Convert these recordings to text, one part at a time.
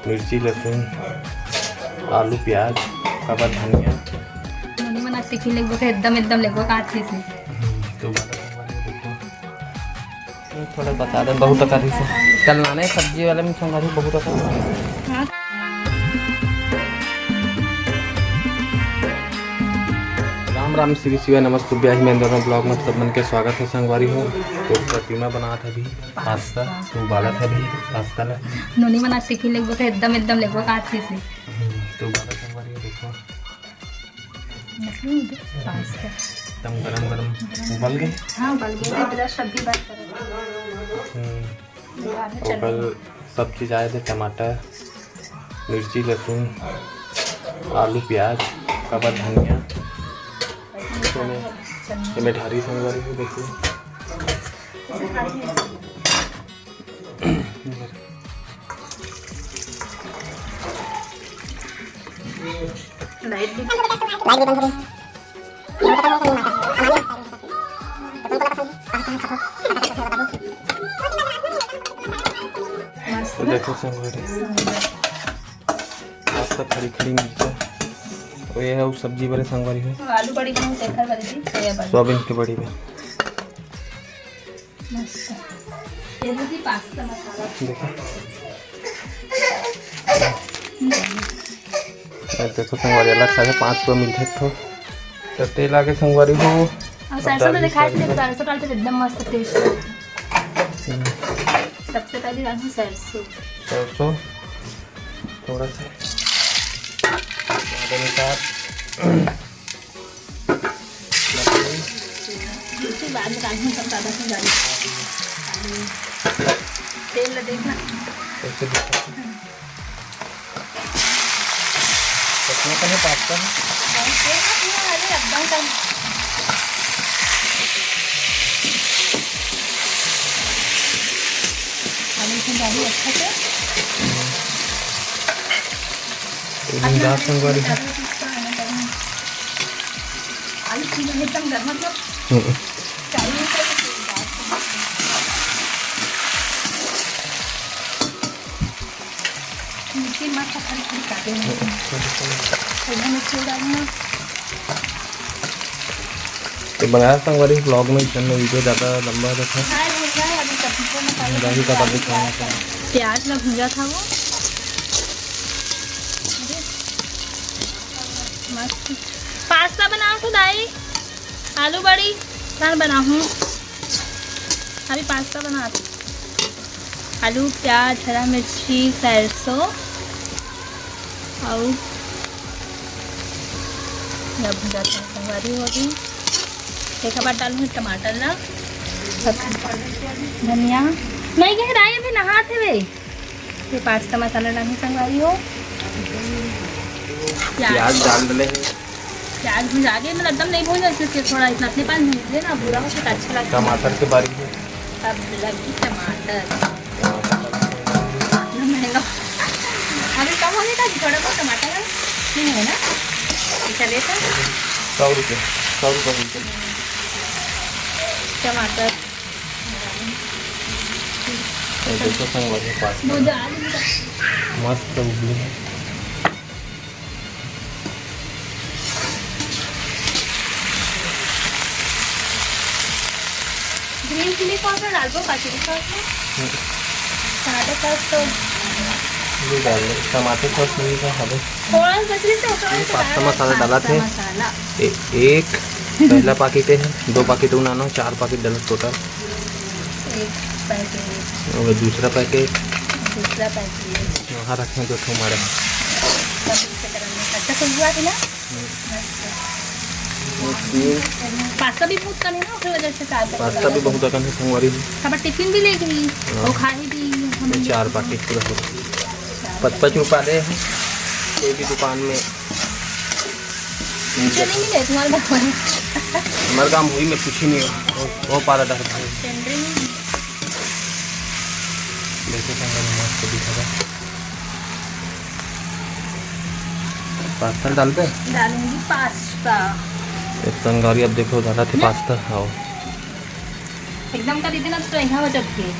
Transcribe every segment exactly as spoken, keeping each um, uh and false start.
मिर्ची, लहसुन, आलू, प्याज, काबर धनिया। नोनी मन आज तीखी लेगबो के एकदम, एकदम लेगबो काच से। हम्म, तो बड़ा संगवारी हो देखो। थोड़ा बता दे, बहुत अकन से। चल ना, नहीं, सब्जी वाले में संगवारी बहुत अकन। हाँ। राम राम, श्री शिवाय नमस्तुभ्यं, मैं दोनों vlog में सब मन के स्वागत है संगवारी हो। तो प्रतिमा बनात हे अभी पास्ता, तो उबालत हे अभी पास्ता ला। नोनी मन आज टिफिन लेगबो के एकदम, एकदम लेगबो का अच्छे से। हम्म, तो उबालत संगवारी हो देखो। मस्त पास्ता। एकदम गरम गरम उबल गए। हाँ, उबल गए। इधर सब्जी बात करो। हम्म। निकालो, चलो। ओकर सब चीज आए थे, टमाटर, मिर्ची, लहसुन, आलू, प्याज, काबर धनिया, एमे, एमे ढारी संगवारी हो देखिए। लाइट भी, लाइट भी बंद हो गई। तो देखो संगवारी, पास्ता खड़ी खड़ी मिर्चा, और ये है वो सब्जी वाले संगवारी है। आलू बड़ी बनाऊं, तेखर बड़ी थी, सोया बड़ी। सोयाबीन की बड़ी बा। मस्त। ये भी पास्ता मसाला। देखो। ये देखो संगवारी, अलग से पाँच सौ मिलथे एक ठो। तो तेल आगे संगवारी हो। और सरसों तो दिखाई दे, सरसों डालते तो एकदम मस्त टेस्ट। हम्म। सबसे पहले डालूँ सरसों। सरसों थोड़ा सा स्वाद अनुसार। फिर बाद में डालूँ, सब ज्यादा से ज्यादा। तेल ला देखना। कैसे दिखता है? कितना का है पास्ता? हाँ, ये तो पूरा, अरे, एकदम कम। अब इसमें डालिए अच्छा से। हम्म। ये अपना दाल संगवारी है। आलू की एकदम गर्म, मतलब, हम्म। चालू कर दो। मिर्ची मस्त खड़ी खड़ी काटे हैं। हम्म। तो बनाया संगवारी vlog में, इतना वीडियो ज़्यादा लंबा रखा। हाँ, भूंजा है, अभी सब्जी को मसाले दही का भूंजा डाल दिया। प्याज में भूंजा था वो। मस्त। पास्ता बनाओ तो दाई, आलू बड़ी कहाँ बनाऊँ? अभी पास्ता बना। आलू, प्याज, हरा मिर्ची, सरसों और ये भुंजा के संगवारी हो गई। एक बार डालूँ टमाटर ला, धनिया नहीं कह रहा है, अभी नहाते हुए। ये पास्ता मसाला डालने संगवारी हो। प्याज। प्याज डाल डले हैं। प्याज भुंजा के, मतलब, एकदम नहीं भूंजा, क्योंकि थोड़ा इतना अपने पास भूंज लेना, भूरा हो तो अच्छा लगता है। टमाटर के बारी में। अब लगी टमाटर। टमाटर लगा। महंगा। अभी कम हो गया था, अभी थोड़ा बहुत टमाटर है। नहीं है ना? ऐसा लेता है। सौ रुपये, सौ रुपये मिलते हैं। टमाटर। ये देखो संगवारी, पास्ता मस्त उबली है। ग्रीन चिली सॉस में डाल दो, का चिली सॉस में? हम्म। टमाटो सॉस तो ये डाल दो, टमाटो सॉस नहीं था, हमें थोड़ा सा चिली सॉस ये और पास्ता मसाला डाला पास्ता थे। मसाला। ए-, एक पहला पैकेट है, दो पैकेट उनानो, चार पैकेट डालो टोटल। एक पैकेट। और दूसरा पैकेट। दूसरा पैकेट। वहाँ रखें, दो ठो हमारे। सब इसे गरम में अच्छा खुशबू आती ना। हम्म। पास्ता भी बहुत कम है ना, उसकी वजह से चार पैकेट पास्ता भी बहुत कम है, संगवारी जी। अब टिफिन भी ले गई, हाँ। वो खा ही दी हम। ये चार पैकेट पूरा हो गया। पचपच रुपया दे हैं कोई भी दुकान में। चलिए, नहीं ले, तुम्हारे गाँव में। हमारे गाँव वही में कुछ ही नहीं हो, वो, वो पारा डर भाई। टेंडरिंग। देखो संगवारी, मस्त दिखा था। पास्ता डालते हैं? डालूंगी पास्ता। एक संगवारी, अब देखो, डाला थे हम्म। पास्ता, हाँ। एकदम कर देते ना, तो यहाँ हो जाती है।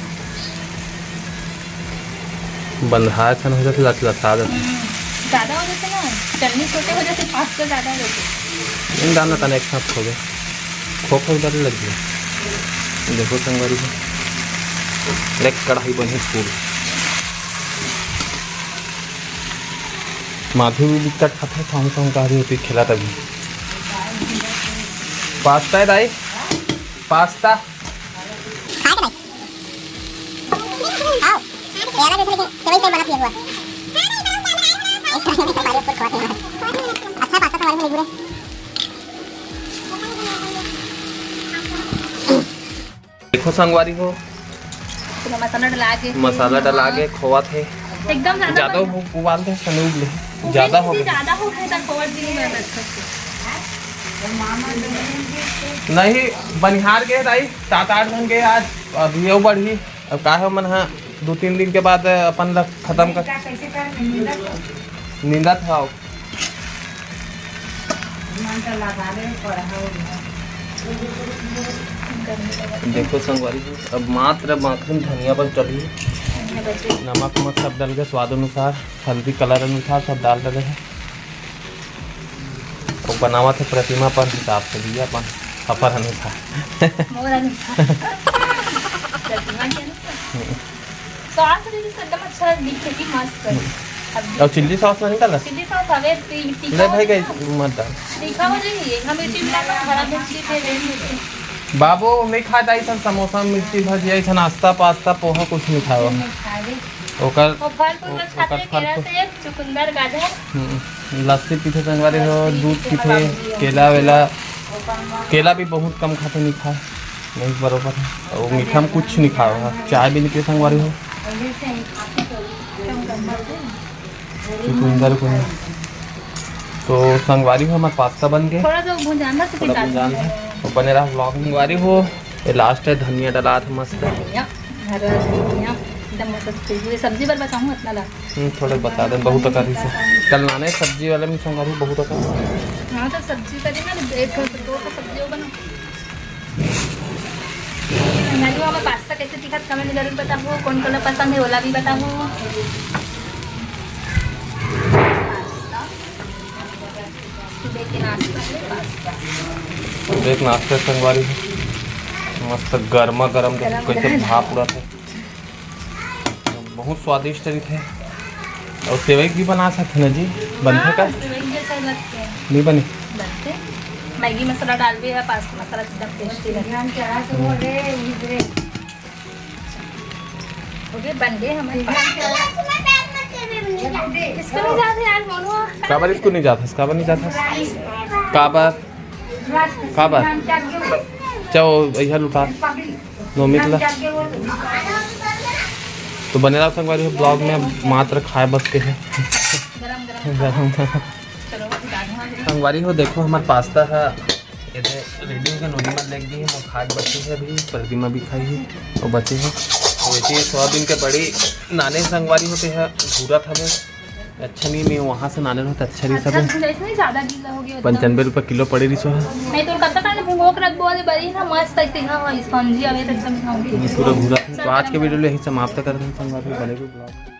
बंधाए सन हो जाथे, लथलथा जाथे। हम्म, ज्यादा हो जाथे ना, चटनी छोटे हो जाथे, पास्ता ज्यादा हो जाथे। इन डालना तने एक साथ खो गए, खो खो डर लग गया। देखो संगवारी हो, एक कढ़ाई बनी फूल। माधु भी बिकट खाथे, सॉन्ग सॉन्ग कह रही होती खेला तभी। पास्ता है दाई, पास्ता। खाए के नहीं। आओ। प्याला जैसे लेकिन केवल से बना पिए हुआ। अच्छा पास्ता तो हमारे में नहीं घुरे। देखो संगवारी हो, पूरा मसाला डला के, मसाला डला के खोवा थे। एकदम ज्यादा ज्यादा बन- उ-, उबाल दे, सने उबले। उबले ज्यादा हो नहीं, गए। ज्यादा हो गए, तब खोवा जी में रखा। नहीं, बनिहार गए दाई, सात आठ घंटे आज, अभी वो बढ़ी। अब का है, मन हा दो तीन दिन के बाद अपन ला खत्म कर। नींदत हव। देखो संगवारी जी, अब मात्र मात्र धनिया बस डली। नमक उमक सब डल के स्वाद अनुसार, हल्दी कलर अनुसार सब डाल डले है। वो बनावत है प्रतिमा अपन हिसाब से, भैया अपन अपन अनुसार। मोर अनुसार। प्रतिमा के अनुसार। हम्म। सॉस भी एकदम अच्छा दिखे कि मस्त है। हम्म। अब और चिल्ली सॉस नहीं डाला? चिल्ली सॉस हवे, ती-, तीखा ले भाई, हो गई, जाएगा। मत डाल। तीखा हो जाएगी, हम मिर्ची मिला के हरा मिर्ची थे, रेड मिर्ची। बाबू नहीं खाता ऐसा समोसा, मिर्ची भजिया, ऐसा नाश्ता, पास्ता, पोहा कुछ नहीं खावा। नहीं खावे। ओकर, और फल फूल ओ-, बस खाते ओकर हैं, फल केला फूल। सेब, चुकंदर, गाजर। हम्म, लस्सी पीथे संगवारी हो, लस्सी दूध पीथे, पीथे, केला वेला, केला भी बहुत कम खाथे, नहीं खाए, नहीं बरोबर है। और मीठा में कुछ नहीं खाए, चाय भी नहीं पिए संगवारी हो। चुकंदर को नहीं। तो संगवारी हो, हमारा पास्ता बन गए। थोड़ा सा भुंजान था, तो थोड़ा भुंजान था। तो बने रहा vlog में। संगवारी हो, ये लास्ट है, धनिया डला था मस्त। धनिया, हरा धनिया, एकदम मस्त खुशबू। ये सब्जी बर बताऊँ इतना ला। हम्म, थोड़ा बता दें, बहुत अकन रहिस हे। कल लाने सब्जी वाले में संगवारी बहुत अकन। हाँ, तो सब्जी करे ना, एक ठो, दो ठो सब्जी वो बना। संगवारी हो, हमें पास्ता कैसे दिखत, comment में जरूर बताओ, कौन कौन पसंद है, ओला भी बताओ। सुबह के नाश्ता में पास्ता। देख नाश्ता संगवारी हो, मस्त गर्मा गर्म, देख गरम कैसे गरम। भाप उड़त हे। बहुत स्वादिष्ट रहिथे। और सेवई भी बना सकते ना जी, बनथे का? हाँ, सेवई जैसा ही लगते हैं। नहीं बने? बनथे। मैगी मसाला डालबे या पास्ता मसाला, एकदम tasty लगथे। ओके, बन गए हमारे पास्ता। इसको नहीं जाते यार, बोलो। काबर इसको नहीं जाता, काबर नहीं जाता? काबर? काबर? चलो, यह लुटा। नोमित ला। तो बने रहो संगवारी हो vlog में, अब मात्र खाए बस के है। गरम गरम। चलो, उठा दूँ। संगवारी हो, देखो हमार पास्ता है, ये दे ready हो गया, नोनी मन लेके गई है, वो खाए बची है अभी, प्रतिमा भी खाई है, वो बचे है। तो वैसे ये सोयाबीन के बड़ी नाने संगवारी होते हैं, भूरा था वो। अच्छा नहीं, मैं वहाँ से नाने रहो तो अच्छा रही सब। अच्छा, इसमें ज्यादा गीला हो गया, एकदम। पंचानवे रुपये किलो पड़े रही सो है। नहीं तो कत्ता टाइम भिगो के रख बोले बड़ी ना, मस्त लगती है। हाँ, स्पंजी अभी तक एकदम खाऊंगी। ये पूरा भूरा था। तो आज के video ले यहीं समाप्त कर दें संगवारी, बने कोई vlog।